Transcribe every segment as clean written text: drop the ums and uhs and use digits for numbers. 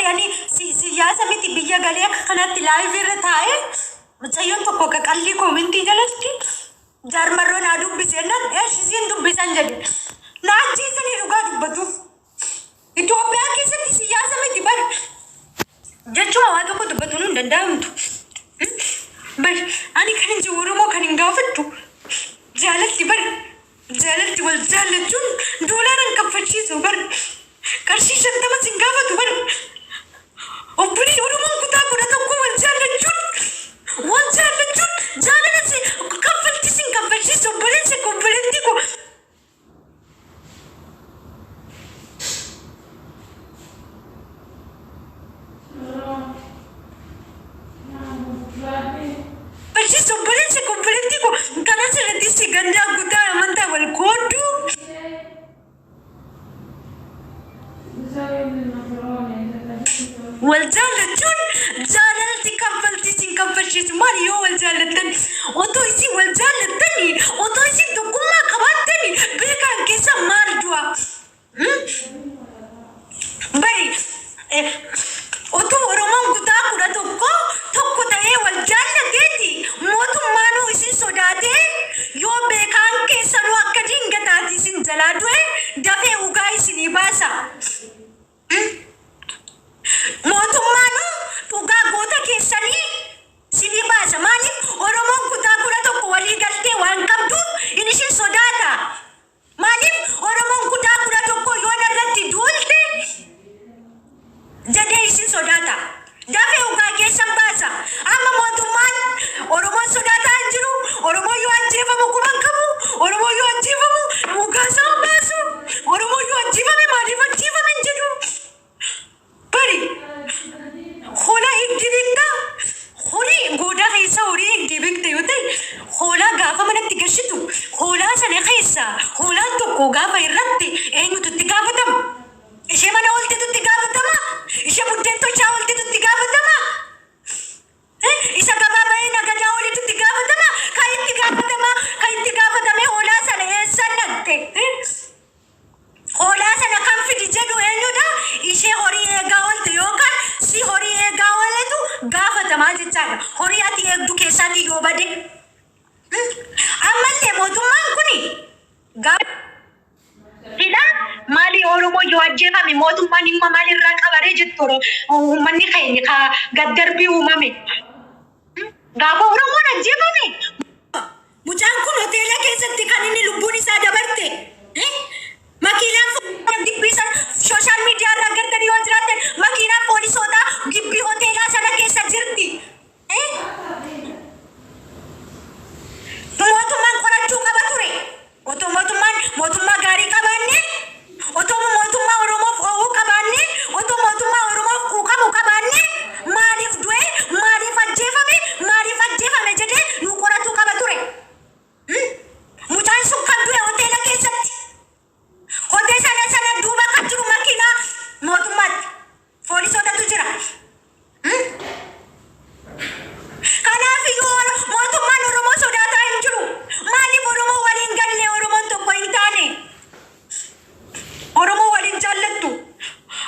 Bari ani siyaasa miti biyya galee akka kanatti live irra taa'ee mucayyoon tokko qaqallii comment jalatti jaarmarroo naa dubbiseennan eesh isiin dubbisan jedhe. Na ajjeesanii dhugaa dubbatuuf. Itoophiyaa keessatti siyaasa miti bari. Jechuma waa tokko dubbatuun hin danda'amtu. Bari ani kan hin jiru Oromoo kan hin gaafadhu. Jaalalli bari jaalalli wal jaallachuun doolaaraan kaffalchiisu bari. Qarshii 50 sin gaafatu bari. Obbolii Oromoon kutaa 11 wal jaallachuun jaalala si kaffaltii sin kaffalchiisu obboleessi koo obboleettii koo. Kaffalchiisu obboleessi koo obboleettii koo kanas irratti si gandaa kutaa amantaa wal qooddu. Wal jaallachuun jaalalti kaffaltii sin kaffalchiisu. Maali yoo wal jaallattan, otoo isin wal jaallattanii, otoo isin tokkummaa qabaattanii, beekaan keessa maal du'a? Bari otoo Oromoon kutaa 11 tokko ta'ee wal jaallateeti mootummaanuu isin sodaatee yoo beekaan keessanuu akka dingataati isin jalaa du'e dafee ugaa isinii baasa. Mootummaanuu dhugaa goota keessanii sinii baasa. Maaliif? Oromoon kutaa 11 walii galtee waan qabduuf inni isin sodaata. Maaliif? Oromoon kutaa 11 yoo narratti duulte jedhee isin sodaata. Dafee dhugaa keessan baasa. Amma mootummaan Oromoon sodaataa hin jiru. Oromoon yoo ajjeefamu quban qabu. Oromoon yoo ajjeefamu dhugaa isaan baasu. Oromoon yoo ajjeefame maaliif ajjeefame hin jedhu. Bari hoolaa eegdee beektaa? Horii goodaa keessa horii eegdee beekta yoo ta'e, hoolaa gaafa manatti gashitu hoolaa sana keessa hoolaan tokko gaafa irratti eenyutu itti gaafatama? Ishee mana ooltetu itti gaafatama? Ishee buddeen tolchaa ooltetu itti gaafatama? Isa gabaa bahee nagadaa oolitu itti gaafatama? Kan itti gaafatama, kan itti gaafatame hoolaa sana eessan dhaqxe? Hoolaa sana kan fidi jedhu eenyudha? Ishee horii eegaa oolte yookaan si horii eegaa ooletu gaafatamaa jechaadha. Horii ati eegdu keessaatii yoo bade. Ammallee mootummaan kuni gaaffiidha. Maali Oromoo yoo ajjeefame mootummaan dhimma maalirraa qabaree jettu uummanni keenya ka gaddarbii uumame. Gaafa Oromoon ajjeefame. Mucaan kun hoteela keessatti kan inni lubbuun isaa dabarte. Makiinaan gibbii sana social media irraa agartanii yoo jiraattan makiinaan poolisootaa gibbii hoteelaa sana keessa jirti. Mootummaan qorachuu qaba ture. Otoo mootummaan mootummaa gaarii qabaanne, otoo mootummaa Oromoof oowuu qabaanne, otoo mootummaa Oromoof quuqamu qabaanne, maaliif du'e, maaliif ajjeefame, maaliif ajjeefame jedhee nu qoratuu qaba ture. Mucaan sun kan du'e hoteela keessatti. Hoteela sana duuba kan jiru makiinaa mootummaatti. Poolisootatu jira. Kanaaf iyyuu mootummaan Oromoo sodaataa hin jiru. Maaliif Oromoo waliin galle, Oromoon tokko hin taane? Oromoo waliin jaallattu.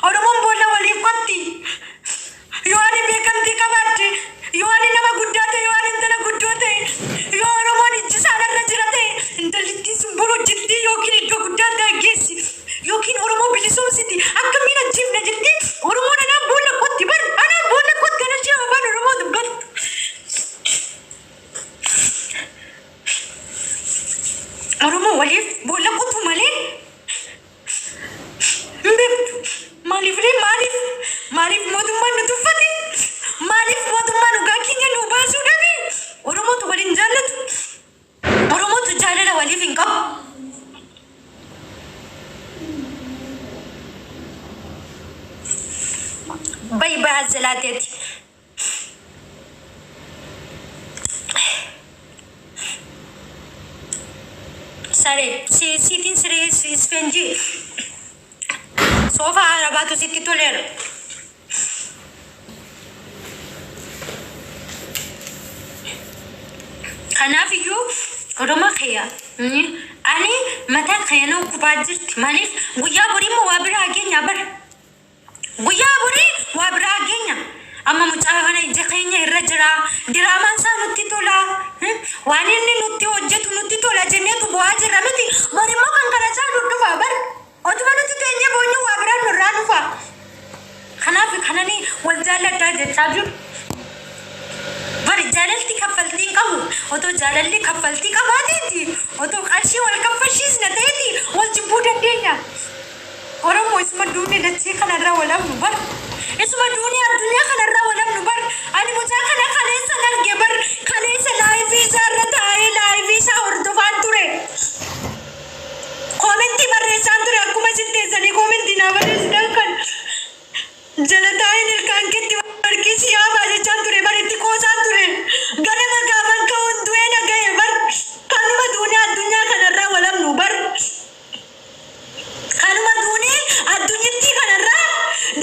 Oromoon boolla waliif qotti. Yoo ani beekamtii qabaadde, yoo ani nama guddaa ta'e, yoo ani intala guddoo ta'e, yoo Oromoon ijji isaanirra jira ta'e, intalittiin sun boru hojjettee yookiin iddoo guddaa ta'e geessi yookiin Oromoo bilisoomsiti. Akkamiin ajjeefna jettee Oromoon anaan boolla qotti bar, anaan boolla qotti, ana ishee afaan Oromoo dubbattu. Oromoo waliif boolla qotu malee hin beektu. Maaliif ree, maaliif maaliif mootummaan nu tuffate? Maaliif mootummaan dhugaa keenya nu baasuu dhabe? Oromootu waliin jaallatu. Oromootu jaalala waliif hin qabu. Bayi bayi azalaateeti. Saree siitiin siree isfeenjii soofaa arabaatu sitti toleera. Kanaaf iyyuu Oromoo kiyya ani mataan kiyya na kubaa jirti. Maaliif? Guyyaa borii immoo waa biraa geenyaa bara. Guyyaa borii waa Waa biraa geenya. Amma mucaa kana ija keenya irra jira. Diraamaan isaa nutti tola. Waan inni nutti hojjetu nutti tola jenneetu bu'aa jirra miti. Bor immoo kan kana caalu dhufa bar. Otuma nuti teenyee boonyu waa biraan nurraa dhufa. Kanaaf kanani wal jaalladhaa jechaa jiru. Bari jaalalti kaffaltii hin qabu. Otoo jaalalli kaffaltii qabaateeti, otoo qarshii wal kaffalchiisna ta'eeti wal jibbuu dandeenya. Oromoo isuma duune dachee kanarraa wal hafnu bar. Isuma duune addunyaa kanarraa wal hafnu bar. Ani mucaa kana kaleessan arge bar. Kaleessa live isaa irra taa'ee live isaa hordofaan ture. Comment barreessaan ture akkuma isin teessanii comment naa barreessitan kan. Jala taa'een ilkaan keetti warqii si yaabaa jechaan ture bar itti qoosaan ture. Ganama gaafan ka'uun du'ee na ga'e bar. Kanuma duunee addunyaa kanarraa wal hafnu bar. Kanuma duunee addunyittii kanarraa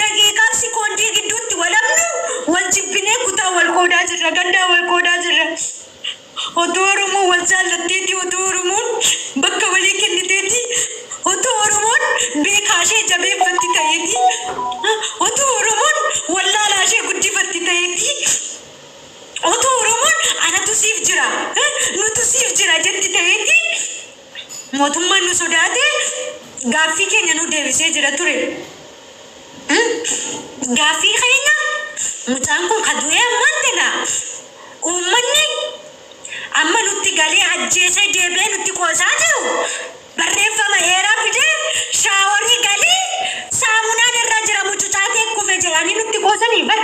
daqiiqaaf sikoondii gidduutti wal hafnu wal jibbinee kutaa wal qoodaa jirra gandaa wal qoodaa jirra. Otoo Oromoon wal jaallatteeti, otoo Oromoon bakka walii kenniteeti, otoo Oromoon beekaa ishee jabeeffatti ta'eeti, otoo Oromoon wallaalaa ishee guddifatti ta'eeti, otoo Oromoon anatu siif jira, nutu siif jira jetti ta'eeti, mootummaan nu sodaate gaaffii keenya nu deebisee jira ture. Gaaffii keenya mucaan kun ka du'ee ammaan tana uummanni amma nutti galee ajjeesee deebi'ee nutti qoosaa jiru barreeffama heeraa fidee shower galee saamunaan irra jira mucucaatee kufe jedhanii nutti qoosanii bar.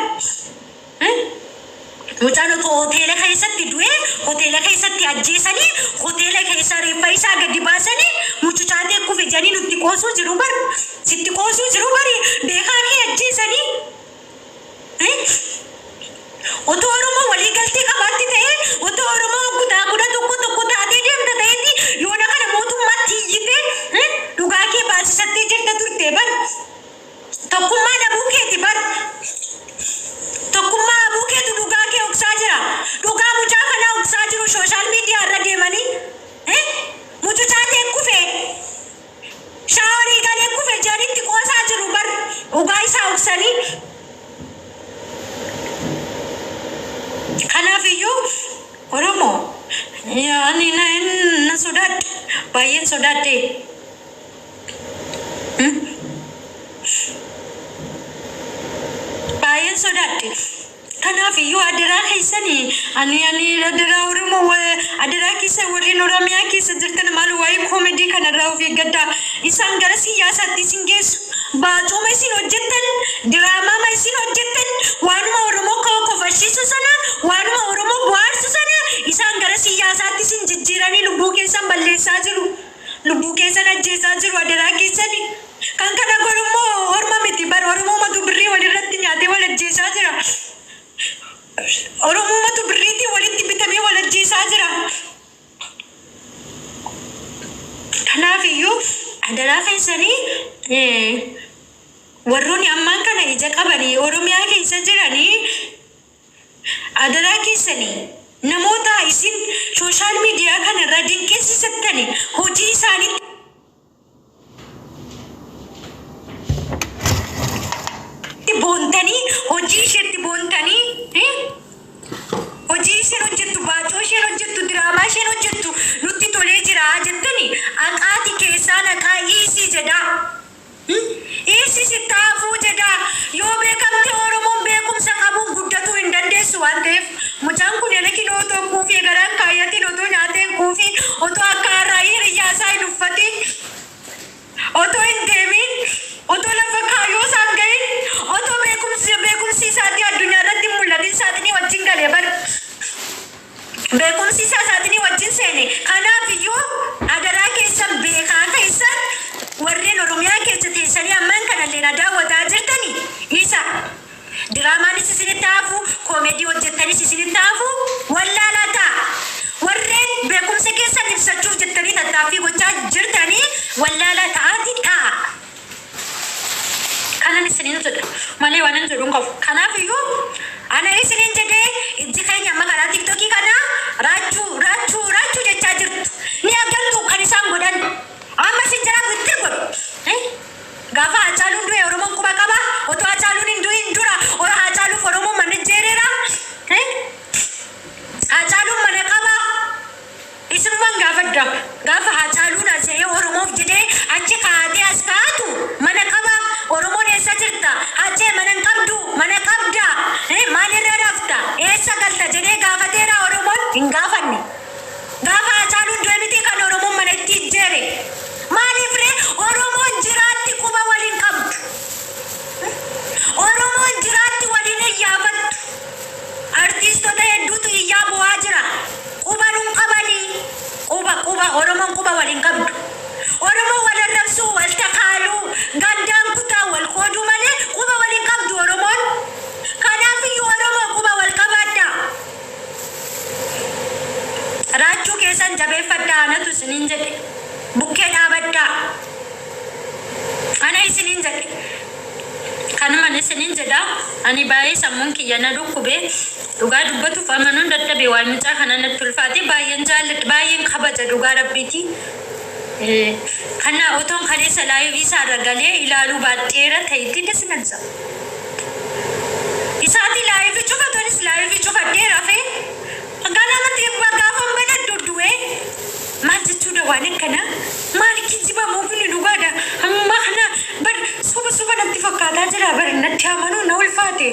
Mucaan otoo hoteela keessatti du'ee hoteela keessatti ajjeesanii hoteela keessaa reeffa isaa gadi baasanii mucucaatee kufe jedhanii nutti qoosuu jiru bar. Sitti qoosuu jiru bari beekaa kee ajjeesanii. Otoo Oromoo walii galtee qabaatti ta'ee, otoo Oromoo kutaa 11 tokko taatee deemta ta'eeti, yoona kana mootummaatti iyyitee dhugaa kee baasisattee jirta turte bar. Tokkummaa dhabuu keeti bar. Tokkummaa dhabuu keetu dhugaa kee uksaa jira. Dhugaa mucaa kanaa uksaa jiru social media irra deemanii. Mucucaatee kufe. Shower galee kufe jedhanitti qoosaa jiru bar dhugaa isaa uksanii. Kanaaf iyyuu Oromoo ani na sodaadhe, baay'een sodaadhe. Baay'een sodaadhe. Kanaaf iyyuu adaraa keessanii ani adaraa Oromoo, adaraa keessa warreen Oromiyaa keessa jirtan, maal waa'ee comedy kanarraa of eeggadhaa. Isaan gara siyaasaatti isin geessu. Baacuma isin hojjettan, diraamaama isin hojjettan, waanuma Oromoo kofashiisu sana, waanuma Oromoo bohaarsu sana isaan gara siyaasaatti isin jijjiiranii lubbuu keessan balleessaa jiru. Lubbuu keessan ajjeesaa jiru adaraa keessanii. Kan kana godhummoo orma miti bar, Oromoomatu birrii walirratti nyaatee wal ajjeesaa jira. Oromoomatu birriitiin walitti bitamee wal ajjeesaa jira. Kanaaf iyyuu adaraa keessanii warroonni ammaan kana ija qabanii Oromiyaa keessa jiranii, adaraa keessanii namoota isin social media kanarra dinqisiisattanii hojii isaanii boontanii, hojii isheetti boontanii, hojii isheen hojjettu, baacoo isheen hojjettu, diraamaa isheen hojjettu nutti tolee jira jettanii aqaati keessaa naqaa iisii jedhaa. Iisii sittaafuu jedhaa. Yoo beekamte Oromoon beekumsa qabuun guddatuu hin dandeessu waan ta'eef, mucaan kun elekin otoo kuufii garaan kaayyatiin, otoo nyaateen kuufii, otoo akka har'aa hiriyyaa isaa hin uffatiin, otoo hin deemin, otoo lafa kaayyoo isaan gahin, otoo beekumsi isaatii addunyaa irratti hin mul'atin saaxinii wajjin galee bar. Beekumsi isaa saaxinii wajjin seene. Kanaaf iyyuu adaraa keessan, beekaa keessan, warreen Oromiyaa keessa teessanii ammaan kanallee na daawwataa jirtani, isa diraamaanis isinitti hafu, comedy hojjettanis isinitti hafu, wallaalaa ta'a. Warreen beekumsa keessan ibsachuuf jettanii tattaaffii gochaa jirtanii, wallaalaa ta'aati ta'a. Kanan isiniin jedha malee waan hin jedhu hin qabu. Kanaaf iyyuu ana isiniin jedhee, ijji keenya amma karaa TikTokii kanaa raachuu raachuu raachuu jechaa jirtu. Ni agartu kan isaan godhan. Amma isin jalaa itti godhu. Gaafa Hacaaluun du'e Oromoon quba qaba. Otoo Hacaaluun hin du'in dura Ani baay'ee sammuun kiyya na dhukkube, dhugaa dubbatuuf amanuun dadhabe. Waan mucaa kana natti ulfaate. Baay'een jaalladha, baay'een kabaja, dhugaa rabbiiti. Kana otoon kaleessa live isaa irra galee ilaaluu baadheera ta'etti dasnansa. Isaati live cufatanis live cufadhee rafee ganamatti gaafa banadhu du'ee maal jechuudha? Waan akkana maal kijibamoo kun? Dhugaadha. Amma kana bar soba soba natti fakkaataa jira bar, natti amanuu na ulfaate.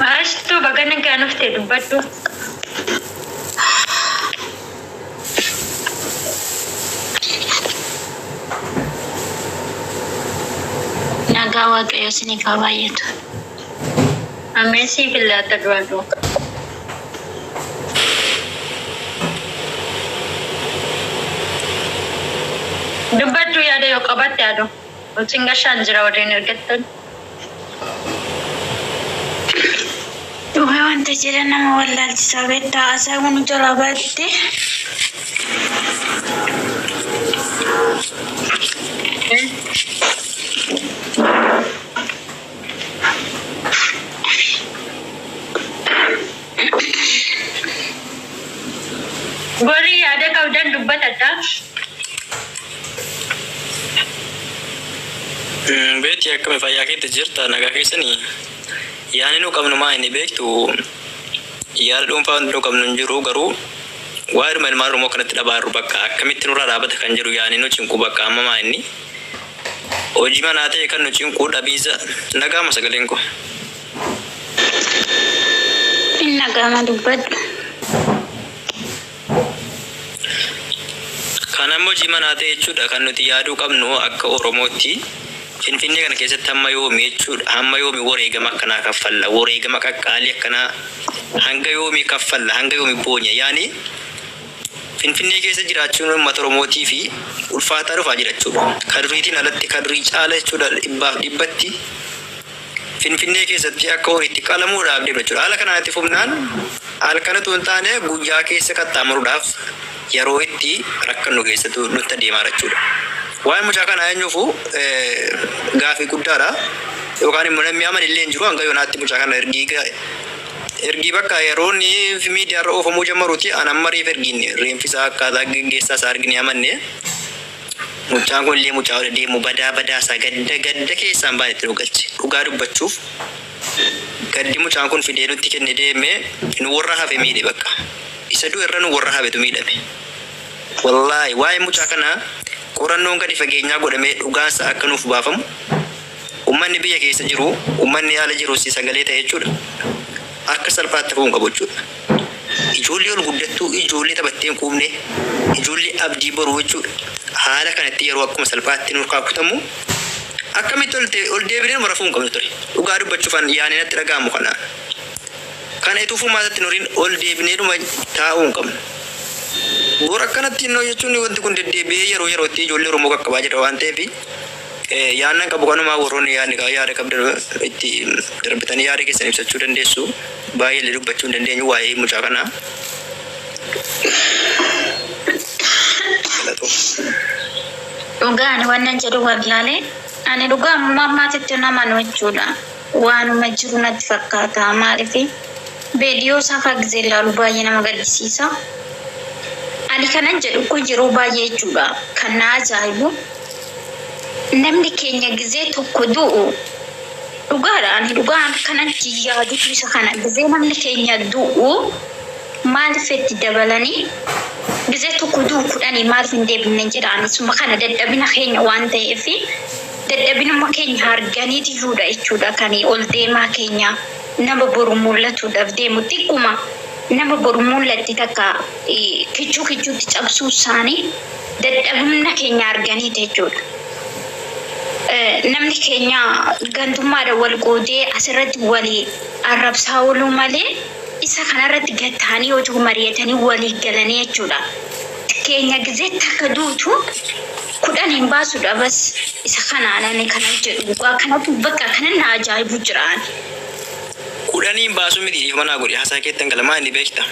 Ashtuu, baga nagaan dhufte, dubbadhu. Nagaa Waaqayyo isiniif haa baay'atu. Ameen, siif illee adda du'aadhu. Dubbadhu, yaada yoo qabatte yaadu. Wajjin gashaan jira warreen ergattan. Dhugaa wanta jedhan nama wallaalchisaa beektaa, haasaa kun jalaa baatte. Borii yaada qabdan dubbatadha. Beetti, akkami, fayyaa keetti jirta? Nagaa keessanii? Yaani nu qabnu maa inni beektu, yaada dhuunfaa wanti nu qabnu hin jiru, garuu waa'ee ilmaan Oromoo kanatti dhabaarru bakka akkamitti nurraa dhaabata kan jedhu yaani nu cinqu. Bakka amma maa inni hojii manaa ta'e kan nu cinqu dhabiinsa. Nagaama sagaleen koo? Inni nagaama, dubbadhu. Kan amma hojii manaa ta'e jechuudha kan nuti yaaduu qabnu akka Oromootti, Finfinnee kana keessatti hamma yoomi jechuudha, hamma yoomi wareegama akkanaa kaffalla, wareegama qaqqaalii akkanaa hanga yoomi kaffalla, hanga yoomi boonya? Yaani Finfinnee keessa jiraachuun uummata Oromootii fi ulfaataa dhufaa jira jechuudha. Ka duriitiin alatti, ka durii caala jechuudha, dhibbaaf dhibbatti Finfinnee keessatti akka horiitti qalamuudhaaf deemna jechuudha. Haala kanaan itti fufnaan halkan utuu hin taane guyyaa keessa qaxxaamuruudhaaf yeroo itti rakkannu keessattuu nutti adeemaa jechuudha. Waa'ee mucaa kanaa eenyuufu gaafii guddaadha. Yookaan immoo namni amane illee hin jiru hanga yoonaatti. Mucaa kana ergii bakka yeroo inni miidiyaa irra oofamuu jammaruuti an amma reef ergiin reenfisaa akkaataa geggeessaa isaa argine amanne. Mucaan kun illee mucaa ol deemu badaa badaa isaa gadda gadda keessaan baay'eetti nu galche. Dhugaa dubbachuuf gaddi mucaan kun fidee nutti kenne deeme nu warra hafe miidhe bakka. Isa du'e irra nu warra hafetu miidhame. Wallaahi, waa'ee mucaa kanaa qorannoon gadi fageenyaa godhamee dhugaansa akka nuuf baafamu, ummanni biyya keessa jiru, ummanni haala jiru si sagalee ta'e jechuudha. Akka salphaatti hafuu hin qabu jechuudha. Ijoollee ol guddattuu, ijoollee taphattee hin quufne, ijoollee abdii boruu jechuudha. Haala kanatti yeroo akkuma salphaatti nurkaa kutamu akkamitti ol deebinee numa rafuu hin qabnu ture. Dhugaa dubbachuufan yaani natti dhaga'amu kana. Kana ituu furmaatatti nuriin ol deebinee dhuma taa'uu hin qabnu. Bor akkanatti innoo jechuun wanti kun deddeebi'ee yeroo yerootti ijoollee Oromoo qaqqabaa jira waan ta'eef, yaannan qabu kanumaa. Warroonni yaadni yaada qabdan itti darbitanii yaada keessan ibsachuu dandeessu. Baay'ee illee dubbachuu hin dandeenyu waa'ee mucaa kanaa. Galatoom. Dhugaa ani wannan jedhu wallaalee, ani dhugaa ammaa ammaatitti nama amanu jechuudha. Waanuma jiru natti fakkaata. Maaliif, viidiyoo isaa faggizee ilaalu baay'ee nama gaddisiisa. Ani kanan jedhu kun yeroo baay'ee jechuudha kan na ajaa'ibu, namni keenya gizee tokko du'u, dhugaadha, ani dhugaa kanan yaadutu isa kana, gizee namni keenya du'u maaliif itti dabalanii gizee tokko du'u 10 maaliif hin deebine jedha. Ani suma kana dadhabina keenya waan ta'eef, dadhabinuma keenya arganiitiyyuudha jechuudha kan ol deemaa keenya nama boru mul'atuudhaaf deemu xiqquma. Nama boru mul'atti takka kichuu kichuutti cabsuu isaanii dadhabumna keenya arganiiti jechuudha. Namni keenya gantummaadhaan wal qoodee asirratti walii arrabsaa ooluu malee isa kanarratti gattaanii yoo mari'atanii walii galanii jechuudha. Keenya gizee takka duutu 10 hin baasudha bas isa kanaan ani kana jedhu dhugaa kanatu bakka kana na ajaa'ibu jiraan. 10n baasuu miti, dhiifama naa godhi, haasaa keettan gala. Maal inni beekta,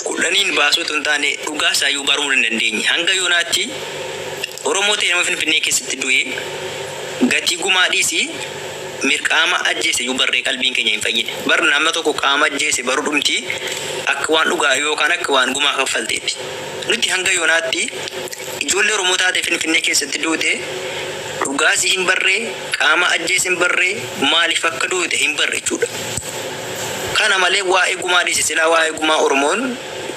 10n baasuu tun taane dhugaa isaayyuu baruu hin dandeenye. Hanga yoonaatti Oromoo ta'e nama Finfinnee keessatti du'ee gatii gumaa dhiisii mirqaama ajjeese iyyuu barree qalbiin keenya hin fayyine. Bar nama tokko qaama ajjeese baruu dhumti akka waan dhugaa yookaan akka waan gumaa kaffalteetti. Nuti hanga yoonaatti ijoollee Oromoo taate Finfinnee keessatti duute dhugaasii hin barree, qaama ajjeese hin barree, maaliif akka duute hin barre jechuudha. Kana malee waa'ee gumaa dhiise, silaa waa'ee gumaa Oromoon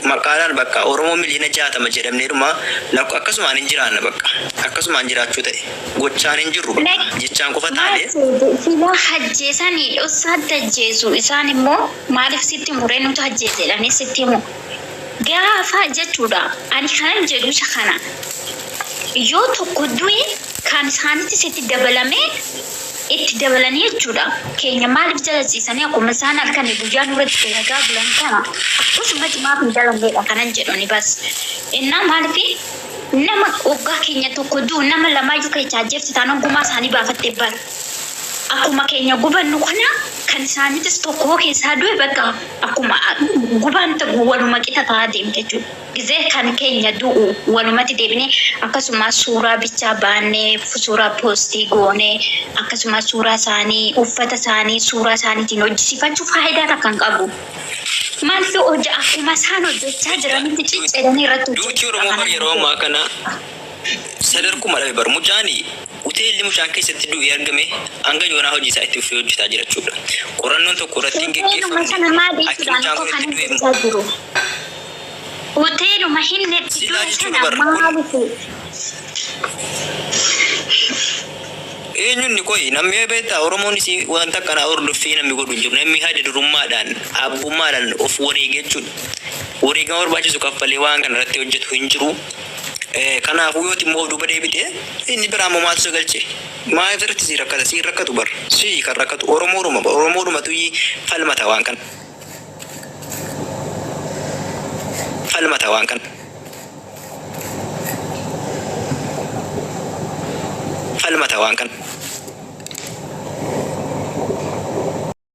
maqaadhaan bakka Oromoo miliyoona 60 jedhamneedhuma lakko akkasumaan hin jiraanna, bakka akkasumaan jiraachuu ta'e gochaan hin jirru, bakka jechaan qofa taane. Silaa ajjeesanii dhossaatti ajjeesu, isaan immoo maaliif sitti muree nuti ajjeese jedhanii sitti himu. Gaafa jechuudha, ani kanan jedhu isa kana, yoo tokko du'e kan isaanitti itti dabalamee itti dabalanii jechuudha. Keenya maaliif jala ciisanii akkuma isaan halkanii guyyaa nurratti dalagaa bulan kana akkasumatti maaf hin dalanneedha kanan jedhuni bas. Innaa maaliif nama waggaa keenya tokko du'u, nama lamaayyuu keessa ajjeefte taanaan gumaa isaanii baafattee bara. Akkuma keenya gubannu kana kan isaaniitis tokko keessaa du'e bakka akkuma gubaan waluma qixa ta'aa deemte jechuudha. Gizee kan keenya du'u walumatti deebinee akkasumas suuraa bichaa baannee, suuraa poostii goonee, akkasumas suuraa isaanii, uffata isaanii suuraa isaaniitiin hojjisiifachuu faayidaa takka hin qabu. Maaltu hojii akkuma isaan hojjechaa jiranitti cicciranii irratti Duuti Oromoo bar yeroo ammaa kana sadarkuma dhabe. Bar mucaani hoteelli mucaan keessatti du'ee argame hanga yoonaa hojii isaa itti fufee hojjetaa jira jechuudha. Qorannoon tokko irratti hin Hoteeluma sana geggeeffamne maal akki jechuudhaan mucaan koo kun kan itti du'e hojjechaa jiru. Hoteeluma hin itti Silaa du'e jechuudha sana bar kun maaliif eenyuun ni qoyi namni beektaa Oromoon isii wanta akkanaa hordoffii namni godhu hin jiru. Namni haada durummaadhaan abbummaadhaan of wareege jechuudha. Wareegama barbaachisu kaffalee waan kana irratti hojjetu hin jiru. Kanaafuu yoo immoo of duuba deebite inni biraa immoo maaltu si galche? Maaliif irratti si rakkata? Si rakkatu bar. Si kan rakkatu Oromoodhuma. Oromoodhumatu falmata waan kana. Falmata waan kana. Falmata waan kana.